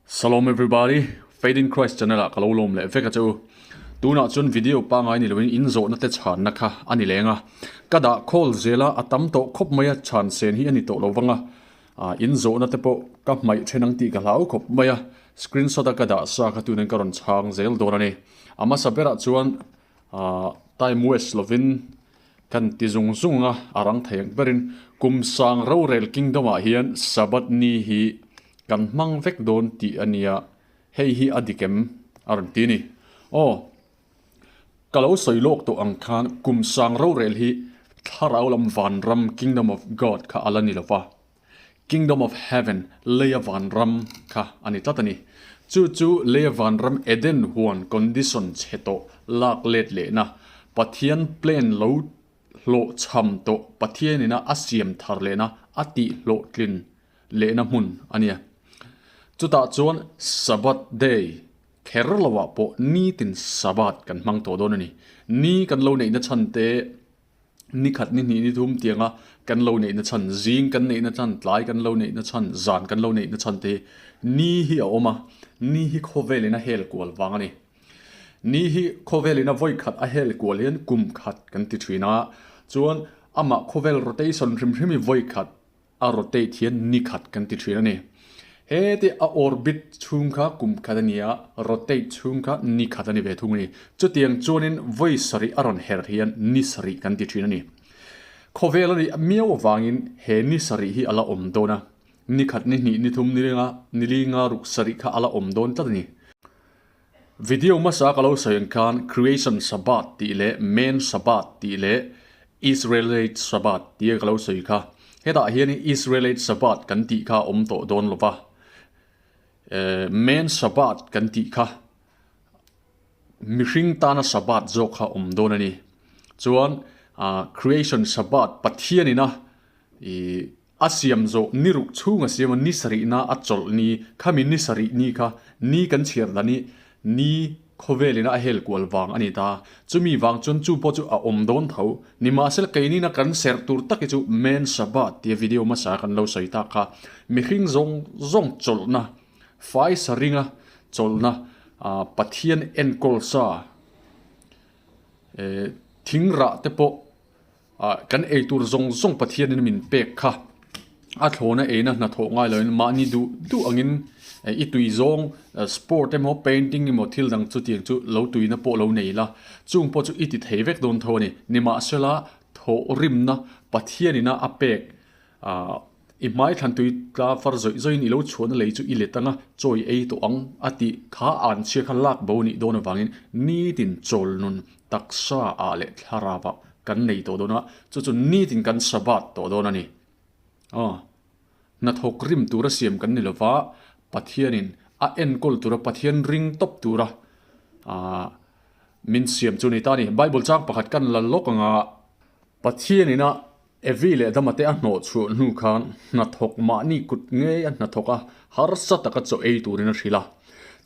Salom everybody, Faith in Christ channel ah ka lo lawm leh vek a che u. Tunah chuan video pangai ni loin in zawhna te chhanna kha a ni leng a. Ka dah khawl zel a, a tam tawh khawp mai a, chhan sen hi a ni tawh lo vang a. Ah, in zawhna te pawh ka hmaih then ang tih ka hlau khawp mai a. Screenshot a ka dah sa kha tunin ka rawn chhang zel dawn a ni. A hmasa berah chuan ah, time waste lovin kan ti zung zung a, a rang thei ang berin kum sang rorel kingdom ah hian Sabbath ni hi kan hmang vek dawn tih a nia, hei hi a dik em? a rawn ti a ni. Aw, ka lo sawi lawk tawh ang khan kum sang rorel hi thlarau lam vanram kingdom of God kha a la ni lo va. Kingdom of Heaven, Leia Vanram, kha a ni tlat a ni. Chu chu Leia Vanram Eden huan condition chhe tawh lak let lehna, Pathian plan lo hlawhchham tawh Pathianina a siam thar lehna a tih hlawhtlin lehna hmun a nia. Chutah chuan Sabbath day kher loah pawh nitin Sabbath kan hmang tawh dawn a ni. Ni kan lo neihna chhan te Ni khat ni hnih ni thum tianga kan lo neihna chhan, zing kan neihna chhan, tlai kan lo neihna chhan, zan kan lo neihna chhan te hi ni hi a awm a, ni hi khawvelin a hel kual vang a ni. Ni hi khawvelin a vawi khat a hel kual hian kum khat kan ti thin a, chuan amah khawvel rotation hrim hrim hi vawi khat A rotate hian ni khat kan ti thin a ni. Heti a orbit chhung kha kum khat a ni a, rotate chhung kha ni khat a ni ve thung a ni. Chutiang chuanin vawi sarih a rawn her hian ni sarih kan ti thin a ni. Khawvel a nih miau avangin he ni sarih hi a la awm dawn a, ni khat, ni hnih, ni thum, ni ringa, ni li nga ruk sarih kha a la awm dawn tlat a ni. Video hmasa ka lo sawi ang khan Creation Sabbath tih leh Man Sabbath tih leh Israelite Sabbath tia ka lo sawi kha. Hetah hian Israelite Sabbath kan tih kha a awm tawh dawn lo va. Man Sabbath kan tih kha mihring tana Sabbath zawk kha a awm dawn a ni. Chuan Creation Sabbath Pathianina ih A siam zawh ni ruk chhung a siam a, ni sarihna a chawlh ni, khami ni sarih ni kha ni kan chhiar dan i ni khawvelin a hel kual vang a ni ta. Chumi vang chuan chu pawh chu a awm dawn tho. Nimahsela keinina kan serh tur tak hi chu Man Sabbath tia video hmasa kan lo sawi tak kha mihring zawng zawng chawlhna, fai saringa chawlhna, Pathian enkawl sa, thingrah te pawh Ah, kan ei tur zawng zawng Pathianin min pek kha. A thlawna eina hnathawh ngai loin mahni duh duh angin i tui zawng sport emaw painting emaw thil dang chutiang chu lo tuina pawh lo nei la, chung pawh chu i ti thei vek dawn tho a ni. Nimahsela thawhrimna Pathianina a pek ah i hmai thlan tui tla far zawih zawihin i lo chhuahna lei chu i let anga chawi ei tawh ang a tih kha anchhia kha lak bo nih dawn avangin nitin chawl nun Taksa ah leh thlarau ah kan nei tawh dawn a, chu chu nitin kan Sabbath tawh dawn a ni. Aw, hnathawk rim tura siam kan ni lova, Pathianin a enkawl tura Pathian ring tawp tura ah min siam chu a ni ta a ni. Bible chang pakhat kan la lawk ang a, Pathianin a Evi leh Adama te a hnawh chhuah hnu khan hnathawk mahni kut ngei a hnathawk a, harsa taka chaw ei turin a hrilh a.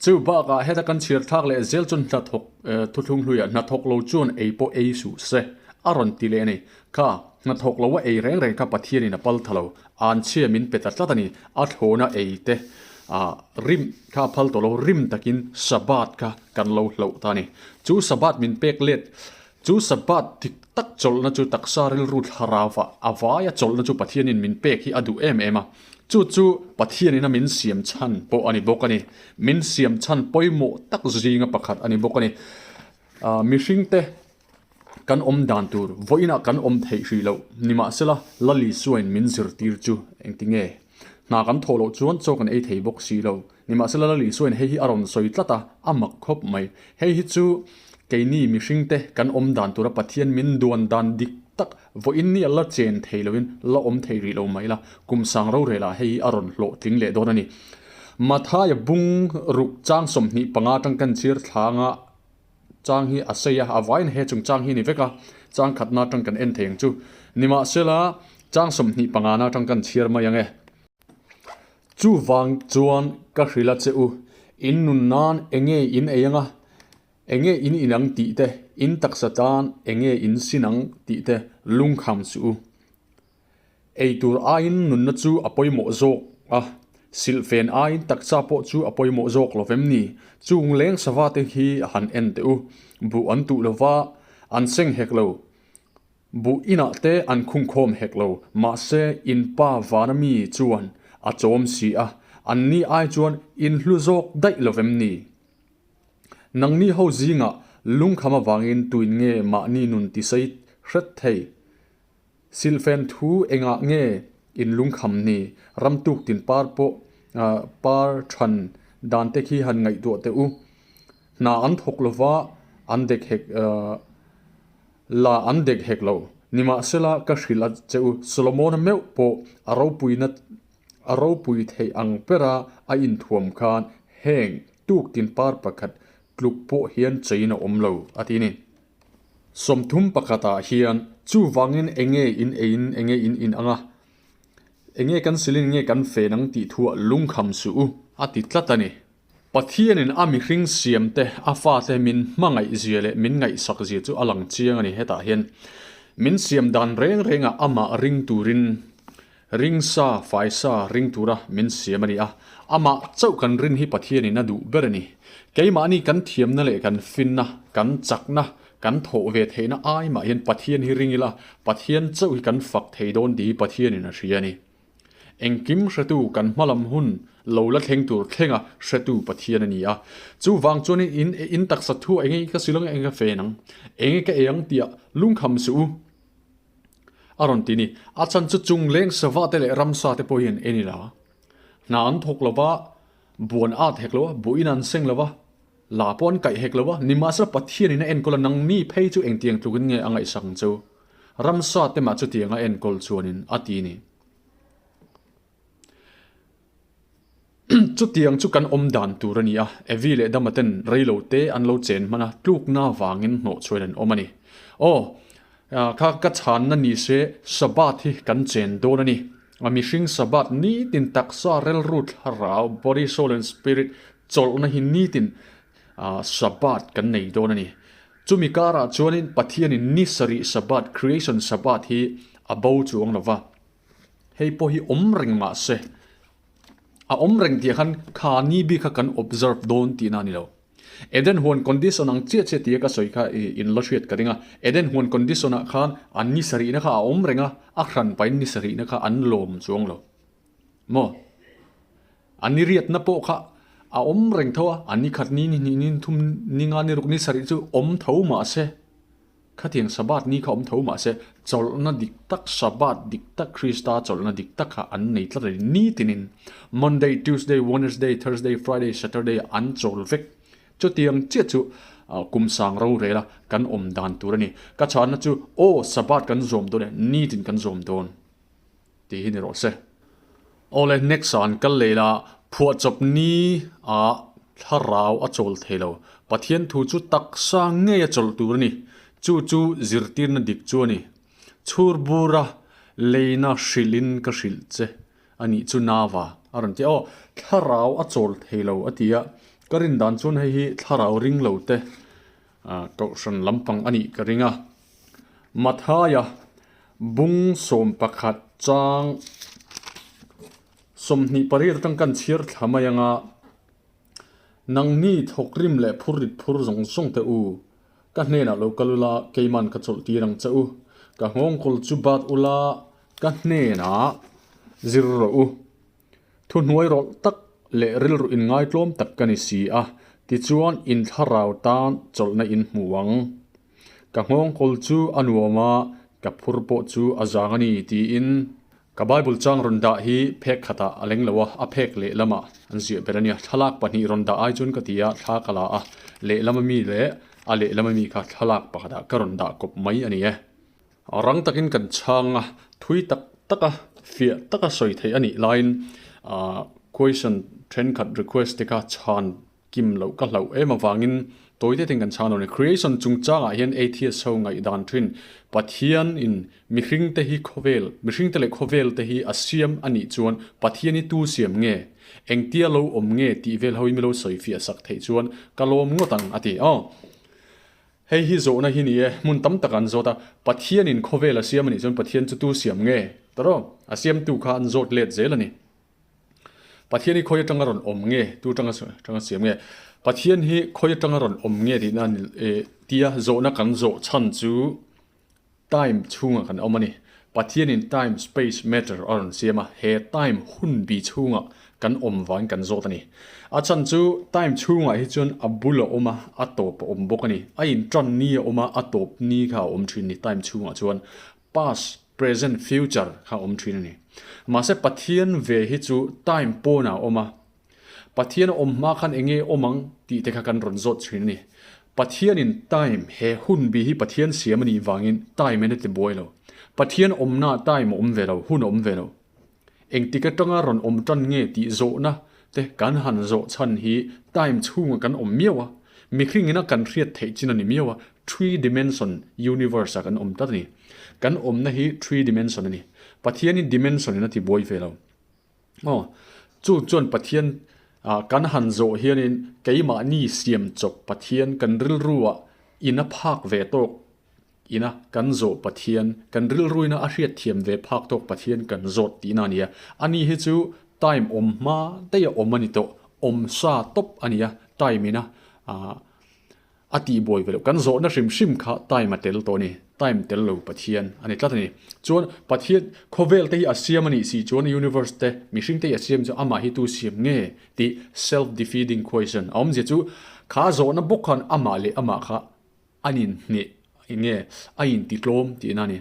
Chu bakah heta kan chhiar thlak leh zel chuan hnathawk thuthlung hluiah hnathawk lo chuan ei pawh ei suh se a rawn ti leh a ni. Kha hnathawk lo a ei reng reng kha Pathianin a pal tha lo, anchhia min pe ta tlat a ni. A thlawna ei te rim kha a phal tawh lo, rim takin Sabbath kha kan lo hloh ta a ni. Chu Sabbath min pek let Chu Sabbath dik tak chawlhna chu taksa rilru thlarauva a vaia chawlhna chu Pathianin min pek hi a duh em em a. Chu chu Pathianin a min siam chhan pawh a ni bawk a ni. Min siam chhan pawimawh tak zinga pakhat a ni bawk a ni. Mihringte kan awm dan tur vawiinah kan awm theih hrih loh. Nimahsela, Lal Isuain min zirtir chu engtinge? Hna kan thawh loh chuan chaw kan ei thei bawk si lo. Nimahsela Lal Isuain hei hi a rawn sawi tlat a, a mak khawp mai. Hei hi chu keini mihringte kan awm dan tura Pathian min duan dan dik tak vawiin ni a la chen thei loin la awm thei rih lo mai la, kum sang rorelah hei hi a rawn hlawhtling leh dawn a ni. Mathaia bung ruk chang 25 atang kan chhir thlanga chang hi a sei a, a vaiin he chungchang hi a ni vek a, chang khatna atang kan en thei ang chu. Nimahsela chang 25 na atang kan chhiar mai ang e. Chuvang chuan ka hrilh a che u, in nun nan enge in ei anga, enge in in ang tih te, in taksa tan enge in sin ang tih te lungkham suh u. Ei tur aiin nunna chu a pawimawh zawk a, Silhfen aiin taksa pawh chu a pawimawh zawk lo vem ni? Chung leng sava te hi han en teh u. Buh an tuh lo va, an seng hek lo. Buh inah te an khungkhawm hek lo. Mahse, in pa vana mi chuan a chawm si a, anni ai chuan in hlu zawk daih lo vem ni? Nangni ho zingah lungkham avangin tuin nge mahni nun tisei hret thei? Silhfen thu engah nge in lungkham ni? Ramtuk tin par pawh par than dan te khi han ngaihtuah teh u. Hna an thawk lova an dek hek la an dek hek lo. Nimahsela ka hrilh a che u, Solomona meuh pawh a ropuina a ropui theih ang bera a inthuam khan heng tuk tin par pakhat tluk pawh hian chein a awm lo a ti ni. 30 pakhatah hian chuvangin enge in eiin enge in in ang a, enge kan silin nge kan fen ang tih thuah lungkham suh u a ti tlat a ni. Pathianin a mihring siamte a fate min hmangaih zia leh min ngaihsak zia chu a lang chiang a ni. Hetah hian min siam dan reng rengah amah ring turin Ringsa, faisa, ring tura min siam a ni a, amah chauh kan rin hi Pathianin a duh ber a ni. Keimahni kan thiamna leh kan finna, kan chakna, kan thawh ve theihna ai mah hian Pathian hi ring ila, Pathian chauh hi kan fak thei dawn tih hi Pathianin a hria a ni. Engkim hretu kan hmalam hun lo la thleng tur thlenga hretu Pathian a ni a. Chuvang chuanin in in taksa thu enge ka silawng enge ka fen ang, enge ka ei ang tiah lungkham suh u. A rawn ti ni. A chhan chu chung leng sava te leh ramsa te pawh hian en ila. Hna an thawk lo va, buan at hek lo a, buhin an seng lo va, la pawh an kaih hek lo va, nimahsela Pathianin a enkawl a, nangni phei chu engtiang tlukin nge a ngaihsak ang chu? Ramsa te mah chutiang a enkawl chuanin a ti ni. Chutiang chu kan awm dan tur a ni a, Evi leh Dama ten rei lo te an lo chen hman a, tlukna vangin hnawhchhuain an awm a ni. Aw, kha ka chhanna ni se Sabbath hi kan chen dawn a ni. A mihring Sabbath nitin taksa rilru thlarau, body, soul and spirit, chawlhna hi nitin Sabbath kan nei dawn a ni. Chumi karah chuanin Pathianin ni sarih Sabbath, creation Sabbath hi a bo chuang lo va. Hei pawh hi awm reng mah se, a awm reng tih khan kha ni bik kha kan observe dawn tihna a ni lo. Eden huan condition ang chiah chiah tia ka sawi kha i in la hriat ka ring a. Eden huan condition ah khan an ni sarihna kha a awm reng a, a hran pahin ni sarihna kha an lawm chuang lo. Maw? An ni riatna pawh kha a awm reng tho a, an ni khat ni ni hnih ni thum ni nga ni ruk ni sarih chu awm tho mah se. Khatiang Sabbath ni kha awm tho mahse, chawlhna dik tak, Sabbath dik tak, Krista chawlhna dik tak kha an nei tlat a ni. Nitinin Monday, Tuesday, Wednesday, Thursday, Friday, Saturday an chawl vek. Chutiang chiah chu kum sang rorela kan awm dan tur a ni. Ka chhanna chu, Aw, Sabbath kan zawm dawn e, nitin kan zawm dawn. Tih hi ni rawh se. Awle, next ah an kal leh ila, phuahchawp ni ah thlarau a chawl thei lo. Pathian thu chu taksa ngei a chawlh tur a ni. Chu chu zirtirna dik chu a ni. Chhur bura leina hrilhin ka hrilh che a nih chu Nava a rawn ti a. Aw, thlarau a chawl thei lo a ti a. Ka rin dan chuan hei hi thlarau ring lo te kohhran lampang a nih ka ring a. Mathaia bung 11 chang 28 atang kan chhiar thla mai anga, Nangni thawkrim leh phurrit phur zawng zawng teh u, ka hnenah lo kal ula keiman ka chawlh tir ang che u, ka nghawngkawl chu bat ula ka hnenah zir rawh u. Thuhnuai rawlh tak leh rilru inngaitlawm tak ka ni si a, tichuan in thlarau tan chawlhna in hmu ang. Ka nghawngkawl chu a nuam a, ka phur pawh chu a zang a ni, tiin. Ka Bible chang rawn dah hi phek khatah a leng lo a, a phek lehlamah an ziah ber a nia. Thlalak pahnih rawn dah ai chuan ka ti a, thla ka la a, lehlama mi leh a lehlama mi kha thlalak pakhatah ka rawn dah kawp mai a ni e. Rang takin kan chhang a, thui tak taka fiah taka sawi theih a nih laiin question thenkhat request te kha chhan Kim loh ka hlauh em avangin tawi te ten kan chhang lo ni. Creation chungchangah hian atheist ho ngaihdan thin Pathian in mihring te hi khawvel, mihring te leh khawvel te hi a siam a nih chuan Pathian hi tu siam nge? Engtia lo awm nge tih vel ho hi mi lo sawi fiah sak theih chuan ka lawm ngawt ang a ti. Aw. Hei hi zawhna hi ni e, hmun tam tak an zawt a, Pathian in khawvel a siam a nih chuan Pathian chu tu siam nge? Taraw? A siamtu kha an zawt let zel a ni. Pathian hi khawi atanga rawn awm nge, tu atanga atanga siam nge? Pathian hi khawi atanga rawn awm nge tihna a ni tia zawhna kan zawh chhan chu time chhungah kan awm a ni. Pathianin time, space, matter a rawn siam a, he time hun bi chhungah kan awm vangin kan zawt a ni. A chhan chu time chhungah hi chuan a bul a awm a, a tawp a awm bawk a ni. A intan ni a awm a, a tawp ni kha a awm thin a ni time chhungah chuan. Past, present, future kha a awm thin a ni. Mahse Pathian ve hi chu time pawnah a awm a, Pathian a awm hma khan eng nge awm ang tih te kha kan rawn zawt thin a ni. Pathianin time, he hun bi hi Pathian siam a nih vangin time in a ti buai lo. Pathian awmnaah time a awm ve lo, hun a awm ve lo. Engtik atanga rawn awm tan nge tih zawhna te kan han zawh chhan hi time chhunga kan awm miau a, mihring ina kan hriat theih chin a ni miau a, three dimension universe ah kan awm tlat a ni. Kan awmna hi three dimension a ni. Pathianin dimension in a ti buai ve lo. Aw, chu chuan Pathian ah kan han zawh hianin keimahni siam chawp Pathian kan rilruah in a phak ve tawk ina kan zawh Pathian, kan rilruina a hriatthiam ve phak tawk Pathian kan zawt tihna a ni a. Ani hi chu time awm hma daih a awm a ni tawh, awm sa tawp a ni a, time ina ah A tihbuai ve loh. Kan zawhna hrim hrim kha time a tel tawh a ni. Time tel lo Pathian a ni tlat a ni. Chuan Pathian khawvel te hi a siam a nih si chuan universe te, mihring te hi a siam chu amah hi tu siam nge tih self defeating question a awmzia chu kha zawhna bawk khan amah leh amah kha an inhneh nge a intitlawm tihna a ni.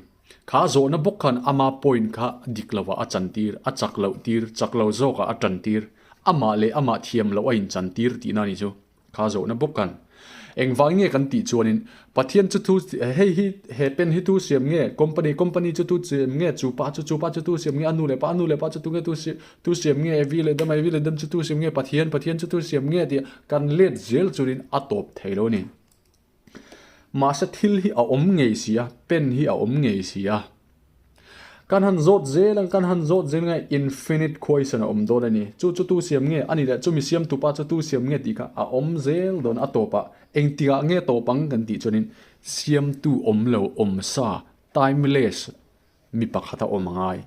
Kha zawhna bawk khan ama point kha dik lovah a chantir, a chak loh tir, chak lo zawkah a tantir, amah leh amah thiam loh a inchantir tihna a ni chu. Kha zawhna bawk kan. Engvang nge kan tih chuanin Pathian chu thu hei hi he pen hi tu siam nge company company chu tu siam nge chu pa chu chu pa chu tu siam nge a nu leh pa a nu leh pa chu tu nge tu tu siam nge evi leh dam evi leh dam chu tu siam nge Pathian Pathian chu tu siam nge tih kan let zel chuanin a tawp thei lo a ni. Mahse thil hi a awm ngei si a, pen hi a awm ngei si a. Kan han zawt zel ang, kan han zawt zel nge infinite question a awm dawn a ni. Chu chu tu siam nge a ni leh chumi siam tupa chu tu siam nge tih kha a awm zel dawn a tawpah engtikah nge tawp ang kan tih chuanin siamtu awm lo awm sa timeless mi pakhat a awm a ngai.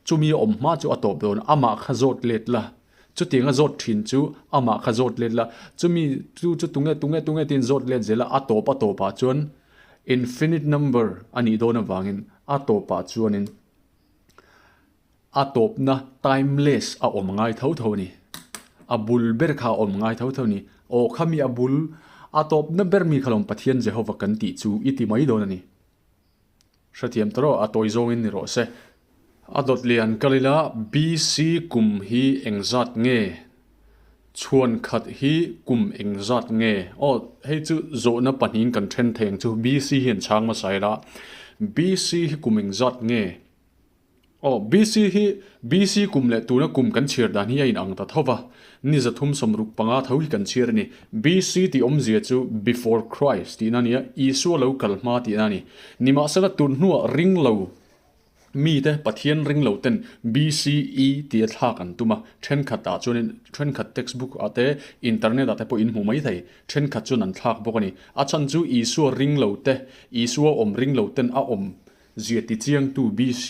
Chumi a awm hma chu a tawp dawn amah kha zawt let la, chutiang a zawt thin chu amah kha zawt let la, chumi chu chu tunge tunge tunge tiin zawt let zel a, a tawp a tawpah chuan infinite number a nih dawn avangin a tawpah chuanin a tawpna timeless a awm ngai tho tho a ni. A bul ber kha a awm ngai tho tho a ni. Aw khami a bul a tawpna ber mi kha lawm Pathian Jehovah kan tih chu i ti mai dawn a ni. Hrethiam ta rawh, a tawi zawngin ni rawh se. A dawt lian kal ila BC kum hi engzat nge? Chhuan khat hi kum engzat nge? Aw, hei chu zawhna pahnihin kan then thei ang chu. BC hi an chhang hmasa ila. BC hi kum engzat nge? Aw, BC hi BC kum leh tuna kum kan chhiar dan hi a inang ta tho va, ni 365 tho hi kan chhiar a ni. BC tih awmzia chu Before Christ tihna a ni a, Isua lo kal hma tihna a ni. Nimahsela tun hnuah ring lo mite, Pathian ring lo ten BCE tia thlak an tum a, thenkhat ah chuanin thenkhat textbook ah te, internet ah te pawh in hmu mai thei, thenkhat chuan an thlak bawk a ni. A chhan chu Isua ring lo te, Isua awm ring lo ten a awm Zia tichiangtu BC,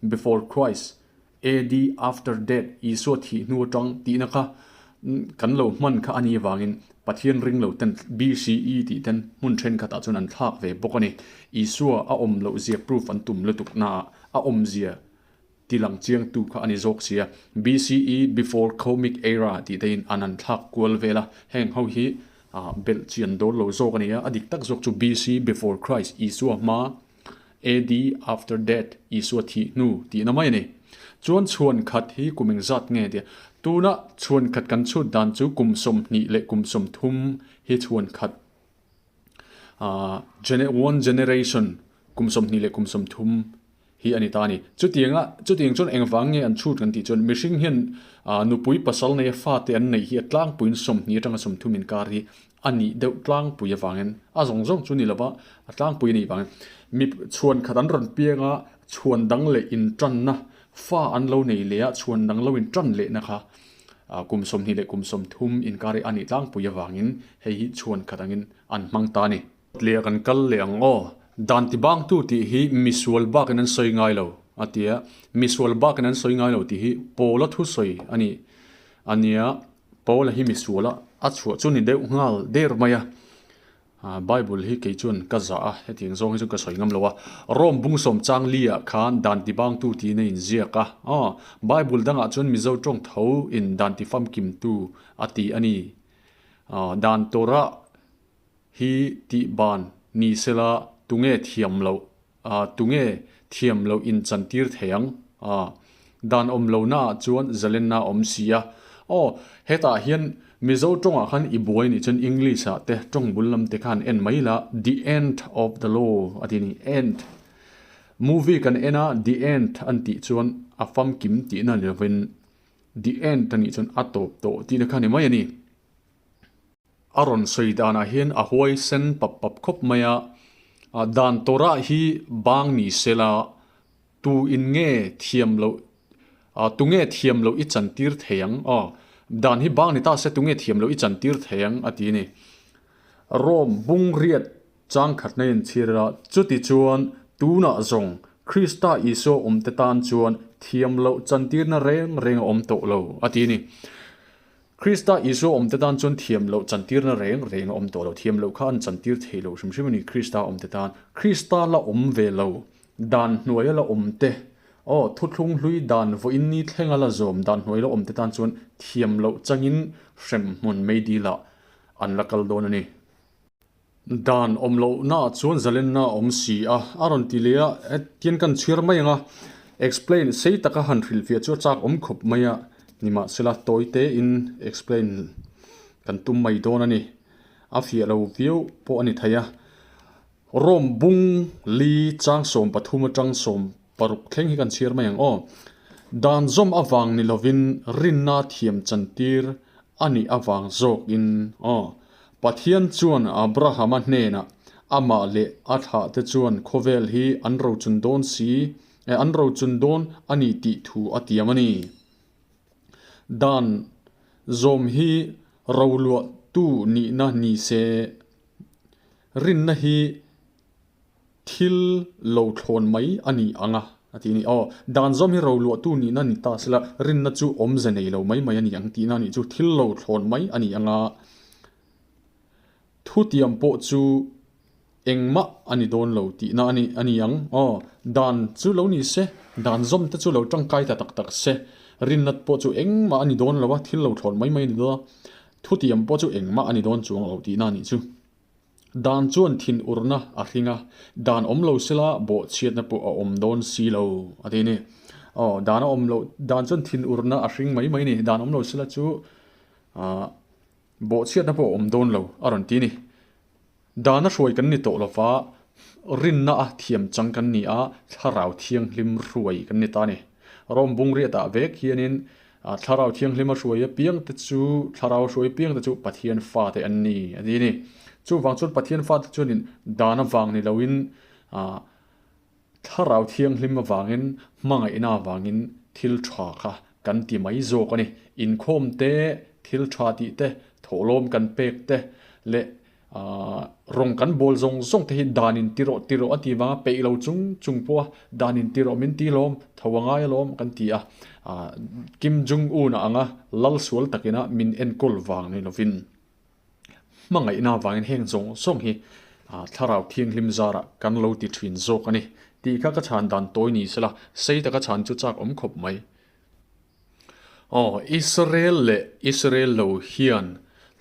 Before Christ, AD, After Death, Isua thih hnu atang tihna kha kan lo hman kha a nih avangin Pathian ring lo ten BCE tih ten hmun thenkhatah chuan an thlak ve bawk a ni. Isua a awm loh zia proof an tum lutuk naah a awmzia ti lang chiangtu kha a ni zawk si a. BCE, Before Comic Era, tih te in an an thlak kual vel a, heng ho hi belh chian dawn lo zawk a ni a, a dik tak zawk chu BC, Before Christ, Isua hma, AD, After Death, Isua thih hnu, tihna mai a ni. Chuan chhuan khat hi kum engzat nge tia? Tuna chhuan khat kan chhut dan chu kum 20 leh kum 30 hi chhuan khat, one generation, kum 20 leh kum 30 hi a ni ta a ni. Chutianga, chutiang chuan engvang nge an chhut kan tih chuan mihring hian nupui pasal neia fate an neih hi a tlangpuiin 20 atanga 30 inkar hi a nih deuh tlangpui avangin a zawng zawng chu ni lova a tlangpui a nih vangin mi chhuan khat an rawn piang a, chhuan dang leh intanna fa an lo nei leh a, chhuan dang lo intan lehna kha kum 20 leh kum 30 inkar hi a nih tlangpui avangin hei hi chhuan khat angin an hmang ta a ni. Leh kan kal leh ang aw. Dan ti bangtu tih hi misual bakin an sawi ngai lo a ti a, misual bakin an sawi ngai lo tih hi Paula thusawi a ni. A nia, Paula hi misuala a chhuah chu ni deuh nghal der mai a. Bible hi kei chuan ka zah a, hetiang zawng hi chu ka sawi ngam lo a. Rome bungsawm chang li ah khan dan ti bangtu tiin a inziak a. Aw, Bible dangah chuan Mizo tawng tho in dan ti famkimtu a ti a ni. Aw, dan Torah hi tih ban ni sela tunge thiam loh A, tunge thiam loh inchantir thei ang? A, dan awm lohna ah chuan zalenna a awm si a. Aw, hetah hian Mizo tawngah khan i buai nih chuan English ah te tawng bul lam te khan en mai la, the end of the law a ti a ni, end. Movie kan en a, the end an tih chuan a famkim tihna ni lovin the end a nih chuan a tawp tawh tihna kha ni mai a ni. A rawn sawi danah hian a huaisen pap pap khawp mai a, dan Torah hi bang ni se la, tu in nge thiam loh, tu nge thiam loh i chantir thei ang? Aw, dan hi bang ni ta se tu nge thiam loh i chantir thei ang? a ti a ni. Rome bungriat changkhatna inchhir a, chuti chuan tunah zawng Krista Isua awmte tan chuan thiam loh chantirna reng reng a awm tawh lo, a ti a ni. Krista Isua awmte tan chuan thiam loh chantirna reng reng a awm tawh lo. Thiam loh kha an chantir thei lo hrim hrim a ni Krista awmte tan. Krista la awm ve lo, dan hnuaia la awm te, aw, thuthlung hlui dan vawiin ni thlenga la zawm dan hnuai la awmte tan chuan thiam loh changin hremhmun meidilah an la kal dawn a ni. Dan awm lohnaah chuan zalenna a awm si a, a rawn ti leh a, hetiang kan chhiar mai ang a, explain sei taka han hrilhfiah chu a chak awm khawp mai a, nimahsela tawi tein explain kan tum mai dawn a ni, a fiah lo viau pawh a ni thei a, Rome bung li chang 13 atang 16 thleng hi kan chhiar mai ang aw, dan zawm avang ni lovin rinna thiam chantir a nih avang zawkin aw. Pathian chuan Abrahama hnenah, Amah leh a thlahte chuan khawvel hi an rochun dawn si, eh, an rochun dawn a ni tih thu a tiam a ni. Dan zawm hi roluahtu nihna ni se, rinna hi thil lo thlawn mai a ni ang a, a ti a ni. Aw, dan zawm hi roluahtu nihna ni ta sela, rinna chu awmze nei lo mai mai a ni ang tihna a nih chu, thil lo thlawn mai a ni ang a. Thutiam pawh chu engmah a ni dawn lo tihna a ni a ni ang. Aw, dan chu lo ni se, dan zawm te chu lo tangkai ta tak tak se, rinna pawh chu engmah a ni dawn lo a, thil lo thlawn mai mai a ni dawn a, thutiam pawh chu engmah a ni dawn chuang lo tihna a nih chu. Dan chuan thinurna a hring a, dan awm lo sela bawhchhiatna pawh a awm dawn si lo, a ti a ni. Aw, dan a awm loh, dan chuan thinurna a hring mai mai a ni. Dan awm lo sela chu ah bawhchhiatna pawh a awm dawn lo, a rawn ti a ni. Dan a hruai kan ni tawh lo va, rinna a thiam chang kan ni a, thlarau thianghlim hruai kan ni ta a ni. Rome bungriatah vek hianin Thlarau Thianghlim a hruai apiangte chu, Thlarau a hruai apiangte chu Pathian fate an ni, a ti a ni. Chuvang chuan Pathian fate chuanin dan avang ni loin Thlarau Thianghlim avangin, hmangaihna avangin thil tha kha kan ti mai zawk a ni. Inkhawm te, thil tha tih te, thawhlawm kan pek te leh Aaa rawng kan bawl zawng zawng te hi dan in ti rawh ti rawh a ti vang a, peih lo chung chung pawh a dan in ti rawh min ti lawm, tho a ngai alawm kan ti a, aaa Kim Jong Un a ang a, lal sual takin a min enkawl vang ni lovin hmangaihna avangin heng zawng zawng hi aaa thlarau thianghlim zarah kan lo ti thin zawk a ni tih kha ka chhan dan tawi ni sela, sei taka chhan chu chak awm khawp mai. Aw, Israel leh Israel lo hian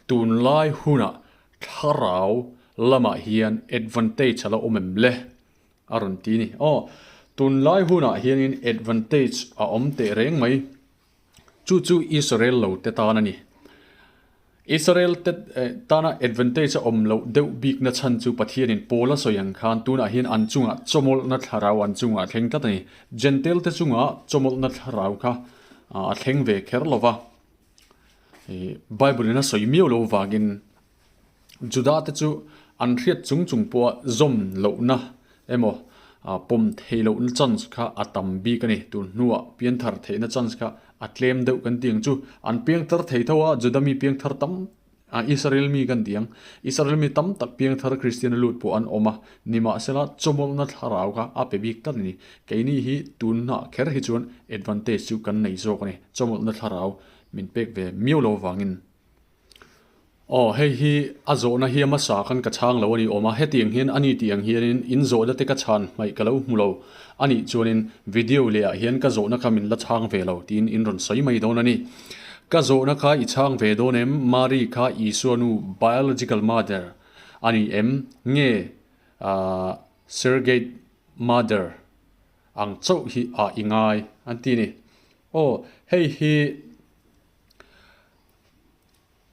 tunlai hunah thlarau lamah hian advantage a la awm em le? A rawn ti a ni. Aw, tunlai hunah hianin advantage a awm teh reng mai. Chu chu Israel lo te tan a ni. Israel te tana advantage a awm loh deuh bikna chhan chu Pathianin Paula sawi ang khan tunah hian an chungah chawmawlhna thlarau an chungah a thleng tlat a ni. Jentail te chunga chawmawlhna thlarau kha a thleng ve kher lo va. Bible in a sawi miau lo vangin Juda te chu an hriat chung chung pawha zawm lohna emaw pawm theih lohna chance kha a tam bik a ni. Tun hnuah pianthar theihna chance kha a tlem deuh kan ti ang chu. An piangthar thei tho a, Juda mi piangthar tam Israel mi kan ti ang. Israel mi tam tak piangthar Kristian a lut pawh an awm a, nimahsela chawmawlhna thlarau kha a pe bik tlat a ni. Keini hi tunah kher hi chuan advantage chu kan nei zawk a ni, chawmawlhna thlarau. min pek ve miau lo avangin. Aw, hei hi a zawhna hi a hmasa khan ka chhang lo a ni awm a, hetiang hian a ni tih ang hianin in zawhna te ka chhan hmaih ka lo hmu lo a nih chuanin video leh ah hian ka zawhna kha min la chhang ve lo tiin in rawn sawi mai dawn a ni. Ka zawhna kha i chhang ve dawn em? Mari kha Isua nu biological mother a ni em? Nge surrogate mother ang chauh hi ah i ngai an ti a ni. Aw, hei hi.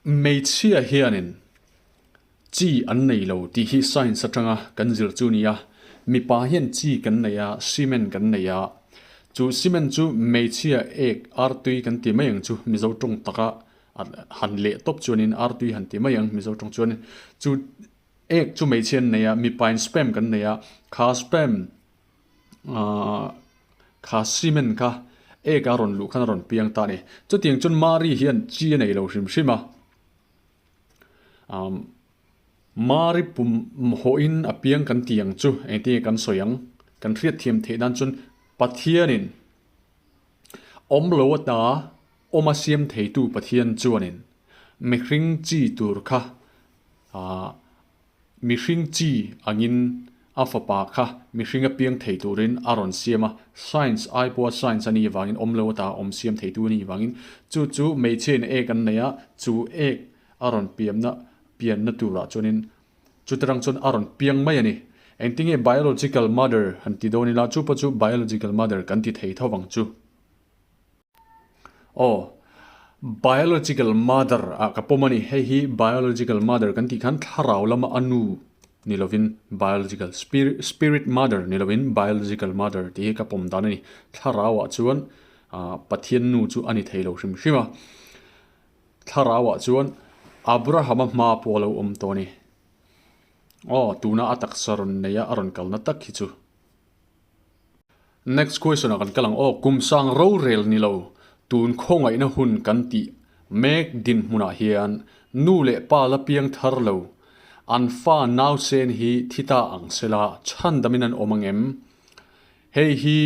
Hmeichhia hianin chi an nei lo tih hi science atanga kan zir chu nia. Mipa hian chi kan nei a, cement kan nei a. Chu cement chu hmeichhia ek artui kan ti mai ang chu Mizo tawng taka han leh tawp chuanin artui han ti mai ang Mizo tawng chuanin. Chu ek chu hmeichhia an nei a, mipain sperm kan nei a, kha sperm Ahh kha cement kha ek a rawn luh khan a rawn piang ta a ni. Chutiang chuan Mari hian chi a nei lo hrim hrim a. Ahh Mari pum hawhin a piang kan ti ang chu engtin nge kan sawi ang? Kan hriat thiam theih nan chuan Pathianin awm lo ata awm a siam theitu Pathian chuanin mihring chi tur kha ahh Mihring chi angin a fapa kha mihring a piang thei turin a rawn siam a, science ai pawha science a nih vangin awm lo ata awm siam theitu a nih vangin chu chu hmeichhiain ek an nei a, chu ek a rawn piamna pianna turah chuanin chutarang chuan a rawn piang mai a ni. Engtinge biological mother han ti dawn ila chu pawh chu biological mother kan ti thei tho vang chu. Aw, biological mother ah ka pawm a ni. Hei hi biological mother kan tih khan thlarau lama a nu ni lovin biological spirit mother ni lovin biological mother tih hi ka pawm dan a ni. Thlarau ah chuan ah Pathian nu chu a ni thei lo hrim hrim a. Thlarau ah chuan Abrahama hma pawh a lo awm tawh a ni. Aw, tuna a taksa rawn nei a a rawn kalna tak hi chu. Next question ah kan kal ang aw, kum sang rorel ni lo, tun khawngaihna hun kan tih mek dinhmunah hian nu leh pa la piang thar lo, an fa nausen hi thi ta ang sela chhandamin an awm ang em? Hei hi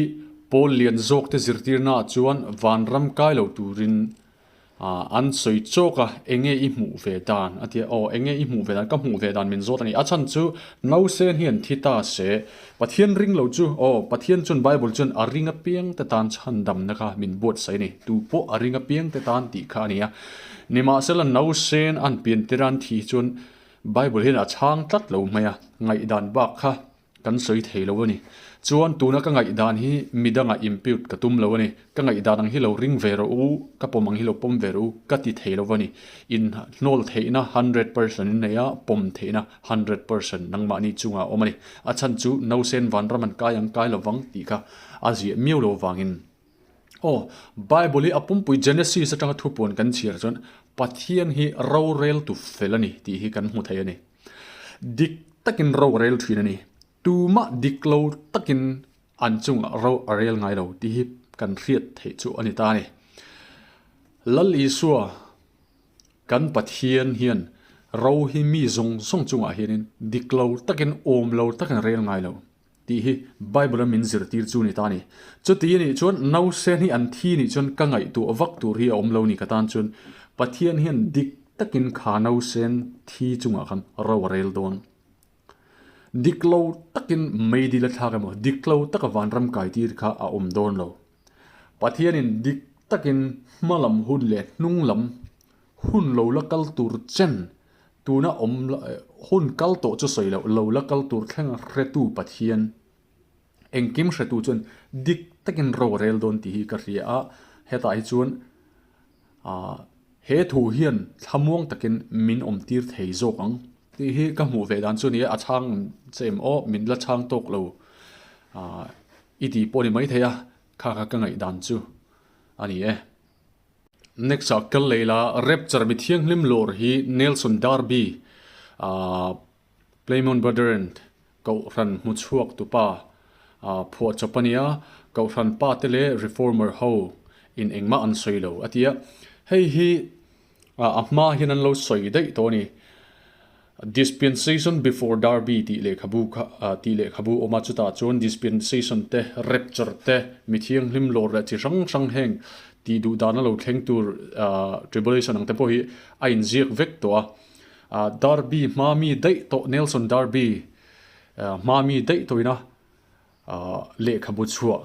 pawl lian zawkte zirtirna ah chuan vanram kai lo turin An sawi chawk a, enge i hmuh ve dan? a ti a, aw enge i hmuh ve dan? Ka hmuh ve dan min zawt a ni. A chhan chu Nausen hi an thi ta se, Pathian ring lo chu, aw Pathian chuan Bible chuan a ring apiang te tan chhandamna kha min buatsaih a ni, tu pawh a ring apiang te tan tih kha a ni a. Nimahsela Nausen an pian tir a an thih hi chuan Bible hian a chhang tlat lo mai a, ngaihdan bak kha Kan sawi thei lo a ni. Chuan tuna ka ngaihdan hi midangah impute ka tum lo a ni. Ka ngaihdan ang hi lo ring ve rawh u, ka pawm ang hi lo pawm ve rawh u ka ti thei lo a ni. Inhnawl theihna 100% in nei a, pawm theihna 100% nangmahni chungah a awm a ni. A chhan chu nausen vanram an kai ang kai lovang tih kha a ziah miau lo vangin. Aw, Bible hi a pumpui Genesis atanga thupuan kan chhiar chuan Pathian hi roreltu fel a ni tih hi kan hmu thei a ni. Dik takin ro a rel thin a ni. Tumah dik lo takin an chungah ro a rel ngai lo tih hi kan hriat theih chu a ni ta a ni. Lal Isua kan Pathian hian ro hi mi zawng zawng chungah hianin dik lo takin awm lo takin a rel ngai lo. Tih hi Bible-a min zirtir chu ni ta a ni. Chuti a nih chuan nausen hi an thi nih chuan ka ngaihtuah vak tur hi a awm lo ni ka tan chuan Pathian hian dik takin kha nausen thi chungah khan ro a rel dawn. Dik lo takin meidil a thlak emaw dik lo taka vanram kai tir kha a awm dawn lo. Pathianin dik takin hma lam hun leh hnung lam hun lo la kal tur chen Tuna awm hun kal tawh chu sawi loh, lo la kal tur thleng hretu Pathian, engkim hretu chuan dik takin ro a rel dawn tih hi ka hria a, hetah hi chuan he thu hian thlamuang takin min awm tir thei zawk ang tih hi ka hmuh ve dan chu a ni a, a chhang che em aw, min la chhang tawk lo i tih pawh a ni maithei a, kha kha ka ngaihdan chu a ni e. Next ah kal leh ila, Rapture mi thianghlim lawr hi Nelson Darby ah Plymouth Brethren Kohhran hmuchhuak tupa ah phuah chawp a nia, Kohhran pa te leh Reformer ho in engmah an sawi lo a ti a, hei hi a hma hian an lo sawi daih tawh a ni. Dispensation before Darby tih lehkhabu kha tih lehkhabu awm a, chutah chuan dispensation te, rapture te, mi thianghlim lawr leh chi hrang hrang heng Tih duh dana lo thleng tur tribulation ang te pawh hi a inziak vek tawh a. Darby hma mi daih tawh Nelson Darby hma mi daih tawhina lehkhabu chhuah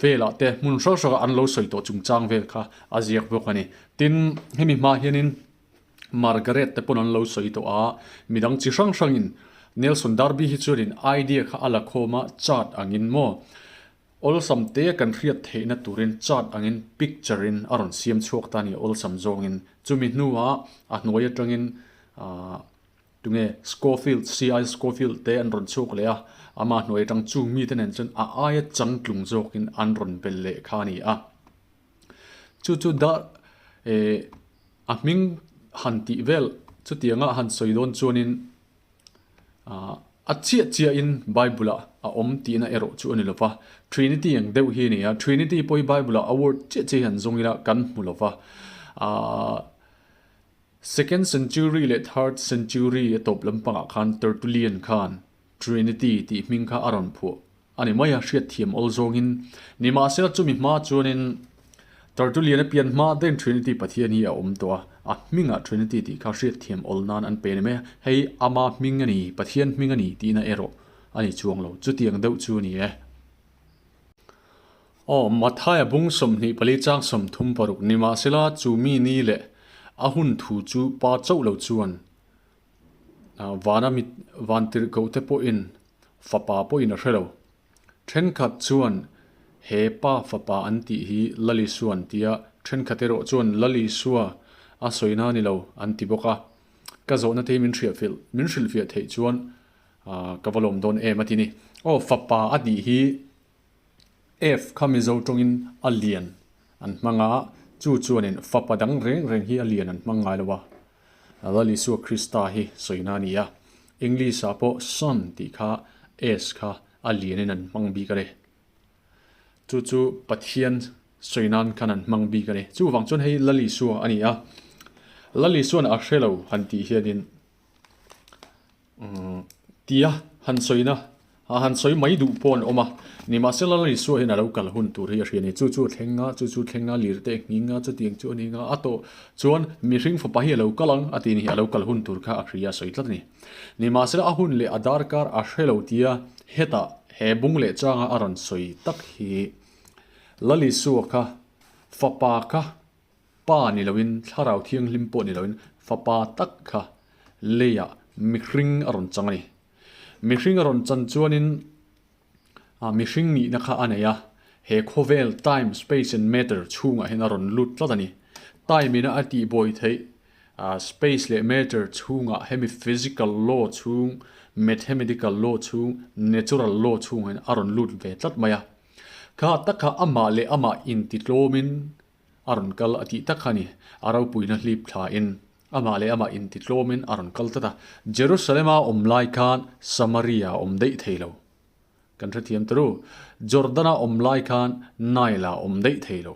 velah te hmun hrang hrangah an lo sawi tawh chungchang vel kha a ziak bawk a ni. Tin, hemi hma hianin Margaret te pawn an lo sawi tawh a, midang chi hrang hrangin Nelson Darby hi chuanin idea kha a la khawm a, chart angin maw Awlsam te kan hriat theihna turin chart angin picture in a rawn siam chhuak ta a ni awlsam zawngin. Chumi hnuah a hnuai atangin aah tunge Scofield, CI Scofield te an rawn chhuak leh a, ama hnuai atang chung mite nen chuan a aia changtlung zawkin an rawn bel leh kha a ni a. Chu chu dar eh a hming han tih vel chutianga han sawi dawn chuanin A chiah chiahin Bible-ah a awm tihna erawh chu a ni lo va. Trinity ang deuh hi a ni a, Trinity pawh hi Bible-ah a word chiah chiah hi han zawng ila kan hmu lo va. Second century leh third century a tawp lampangah khan Tertullian khan Trinity tih hming kha a rawn phuah A ni mai a, hriatthiam awl zawngin. Nimahsela chumi hma chuanin Tertullian a pian hma dain Trinity Pathian hi a awm tawh a, a hmingah Trinity tih kha hriatthiam awl nan an pe a ni mai a, hei ama hming a ni, Pathian hming a ni tihna erawh a ni chuang lo, chutiang deuh chu a ni e. Aw, Mathaia bung 24 chang 36 Nimahsela chu mi ni leh a hun thu chu pa chauh lo chuan vana mit vantirhkohte pawhin Fapa pawhin a hre lo. Thenkhat chuan he pa fapa an tih hi Lalisua an ti a, thenkhat erawh chuan Lalisua a sawina a ni lo an ti bawk a. Ka zawhna te hi min hriahfilh, min hrilhfiah theih chuan ka va lawm dawn em a ti ni. Aw fapa a tih hi F kha Mizo tawngin a lian an hmang a, chu chuanin fapa dang reng reng hi a lian an hmang ngai lo a. Lal Isua Krista hi sawina a ni a, English ah pawh Son tih kha S kha a lianin an hmang bik a ni. Chu chu Pathian sawi nan khan an hmang bik a ni. Chuvang chuan hei Lal Isua a ni a, Lal Isua'n a hre lo han tih hianin Tia han sawina a han sawi mai duh pawh an awm a, nimahsela Lal Isua hian a lo kal hun tur hi a hria a ni. Chu chu a thleng a, chu chu thleng a, lir te a nghing a, chutiang chu a ni nga a tawh chuan mihring fapa hi a lo kal ang a ti a ni, a lo kal hun tur kha a hria a sawi tlat a ni. Nimahsela a hun leh a darkar a hre lo tia hetah he bung leh changa a rawn sawi tak hi Lal Isua kha fapa kha Pa ni loin, Thlarau Thianghlim pawh ni loin, Fapa tak kha leiah mihring a rawn chang a ni. Mihring a rawn chan chuanin mihring nihna kha a nei a, he khawvel time, space and matter chhungah hian a rawn lut tlat a ni. Time ina a tihbuai theih space leh matter chhungah hemi physical law chhung, mathematical law chhung, natural law chhungah hian a rawn lut ve tlat mai a. Kha tak kha amah leh amah intitlawmin A rawn kal a tih tak kha ni, a ropuina hlip thlain amah leh amah intitlawmin a rawn kal tlat a. Jerusalem-a awm lai khan Samaria a awm daih thei lo. Kan hrethiam ta ru. Jordan-a awm lai khan Nile-a awm daih thei lo.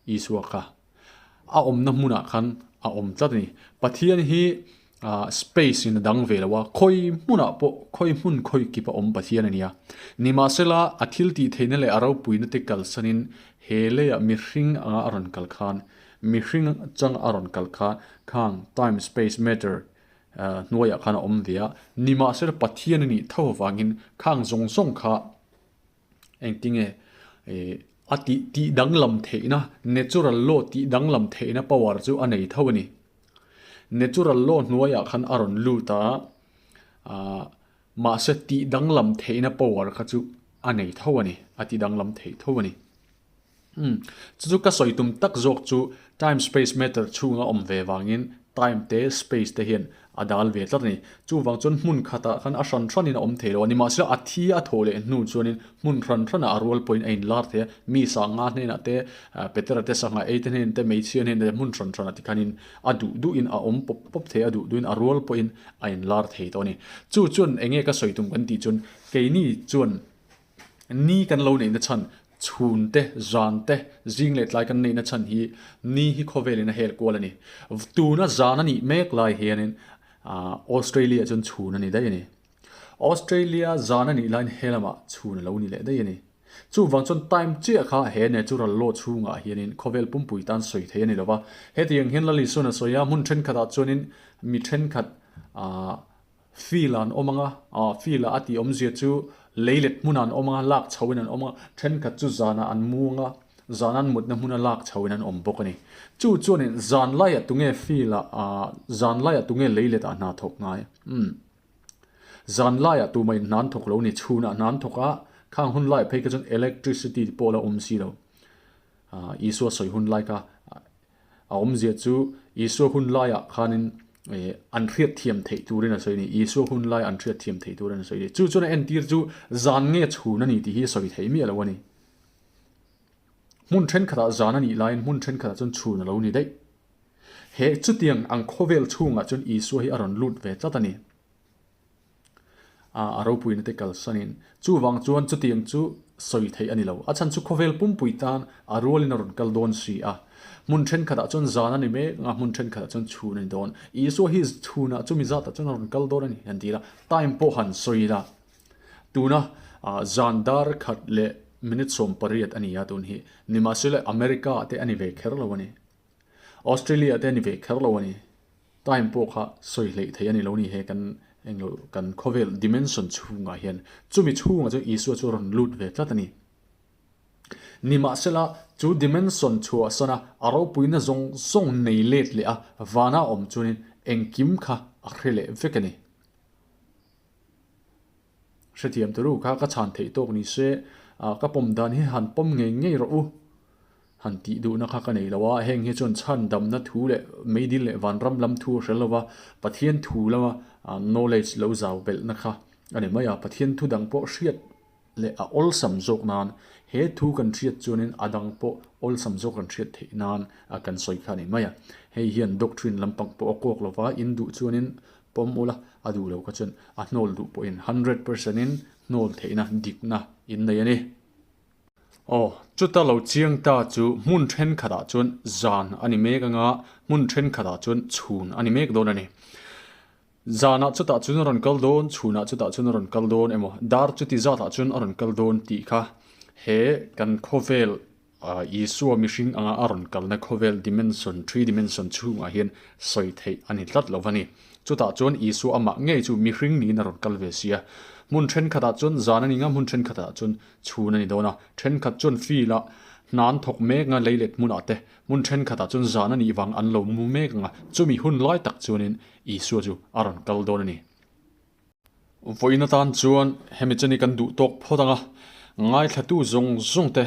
Isua kha a awmna hmunah khan a awm tlat a ni. Pathian hi Space in a dang ve lo a, khawi hmunah pawh khawi hmun khawi kip a awm Pathian a nia. Nimahsela, a thil tih theihna leh a ropuina te kalsanin he leiah mihring anga a rawn kal khan, mihring chang a rawn kal kha khang time, space, matter hnuaiah khan a awm ve a. Nimahsela, Pathian a nih tho avangin khang zawng zawng kha engtinge a tih tih danglam theihna, natural law tih danglam theihna power chu a nei tho a ni. Natural law hnuaiah khan a rawn lut a, aah mahse tih danglam theihna power kha chu a nei tho a ni, a ti danglam thei tho a ni. Umm chu chu ka sawi tum tak zawk chu time space matter chhunga awm ve vangin time te space te hian a dal ve tlat a ni. Chuvang chuan hmun khatah khan a hran hranin a awm thei lo a, nimahsela a thi a thawh leh hnu chuanin hmun hran hranah a rual pawhin a inlar thei a, mi sanga hnenah te, Petera te sangha ei te hnen te, hmeichhia hnen te hmun hran hranah tikhanin a duh duhin a awm pawp pawp thei a, a duh duhin a rual pawhin a inlar thei tawh a ni. Chu chuan eng nge ka sawi tum kan tih chuan keini chuan ni kan lo neihna chhan chhun te, zan te, zing leh tlai kan neihna chhan hi ni hi khawvelin a hel kual a ni. Tuna zan a nih mek lai hianin Australia chuan chhun a ni daih a ni. Australia zan a nih laiin he lamah chhun a lo ni leh daih a ni. Chuvang chuan time chiah kha he natural law chhungah hianin khawvel pumpui tan sawi thei a ni lo va. Hetiang hian Lal Isuan a sawi a, hmun thenkhatah chuanin mi thenkhat aah field ah an awm ang a, aah field ah a tih awmzia chu leilet hmunah an awm ang a, lak chhoin an awm ang a, thenkhat chu zanah an mu ang a, zana an mutna hmuna lak chhoin an awm bawk a ni. Chu chuanin zan laiah tunge field ah aah zan laiah tunge leilet ah hna thawk ngai? Umm. Zan laiah tumah in hna an thawk lo a ni, chhunah hna an thawk a, khang hun laiah phei kha chuan electricity te pawh a la awm si lo. Aah Isua sawi hun lai kha a awmzia chu Isua hun laiah khanin ih an hriat thiam theih turin a sawi a ni, Isua hun lai an hriat thiam theih turin a sawi a ni. Chu chuan a entir chu zan nge chhun a ni tih hi a sawi theih miah lo a ni. Hmun thenkhatah zan a nih laiin hmun thenkhatah chuan chhun a lo ni daih. He chutiang ang khawvel chhungah chuan Isua hi a rawn lut ve tlat a ni. A ropuina te kalsanin. Chuvang chuan chutiang chu sawi theih a ni lo. A chhan chu khawvel pumpui tan a rualin a rawn kal dawn si a. Hmun thenkhatah chuan zan a ni mek a, hmun thenkhatah chuan chhun a ni dawn. Isua hi chhunah chumi zatah chuan a rawn kal dawn a ni han ti ila, time pawh han sawi ila. Tuna zan dar khat leh minute 18 a ni a tun hi. Nimahsela America ah te a ni ve kher lo a ni. Australia te a ni ve kher lo a ni. Time pawh kha sawi hleih theih a ni lo ni he kan englo kan khawvel dimension chhungah hian chumi chhungah chuan Isua chu a rawn lut ve tlat a ni. Nimahsela chu dimension chhuahsan a a ropuina zawng zawng nei let leh a vana awm chuanin engkim kha a hre leh vek a ni. Hrethiam turu kha ka chhan theih tawk ni se, ka pawm dan hi han pawm ngei ngei rawh u. Han tih duhna kha ka nei lo a, heng hi chuan chhan damna thu leh meidil leh vanram lam thu a hre lo va, Pathian thu lama knowledge lo zau belhna kha a ni mai a, Pathian thu dang pawh hriat leh a awlsam zawk nan he thu kan hriat chuanin a dang pawh awlsam zawk kan hriat theih nan a kan sawi kha a ni mai a. Hei hian doctrine lampang pawh a kawk lo va, in duh chuanin pawm ula a duh lo kha chuan a hnawl duh pawhin 100% in hnawl theihna dikna in nei a ni. Aw, chuta lo chiang ta chu hmun thenkhatah chuan zan a ni mek anga hmun thenkhatah chuan chhun a ni mek dawn a ni. Zanah chutah chuan a rawn kal dawn, chhunah chutah chuan a rawn kal dawn emaw, dar chuti zatah chuan a rawn kal dawn tih kha he kan khawvel Isua mihring anga a rawn kalna khawvel dimension, three dimension chhungah hian sawi theih a ni tlat lo va ni. Chutah chuan Isua amah ngei chu mihring niin a rawn kal ve si a. Hmun thenkhatah chuan zan a ni nga, hmun thenkhatah chuan chhun a ni dawn a. Thenkhat chuan field-ah hna an thawk mek nga leilet hmunah te, hmun thenkhatah chuan zan a nih vang an lo mu mek ang a. Chumi hun lai tak chuanin Isua chu a rawn kal dawn a ni. Vawiin atan chuan hemi chu ni kan duh tawk phawt ang a, ngaithlatu zawng zawng te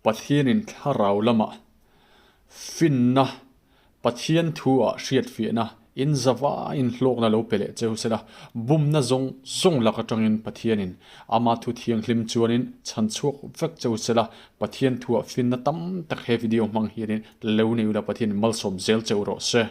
Pathianin thlarau lamah finna, Pathian thu ah hriatfiahna, in zavaiin hlawkna lo pe leh cheu sela, bumna zawng zawng lak atangin Pathianin ama thu thianghlim chuanin chhanchhuak vek cheu sela, Pathian thu ah finna tam tak he video hmang hianin lo nei ula Pathianin malsawm zel cheu rawh se.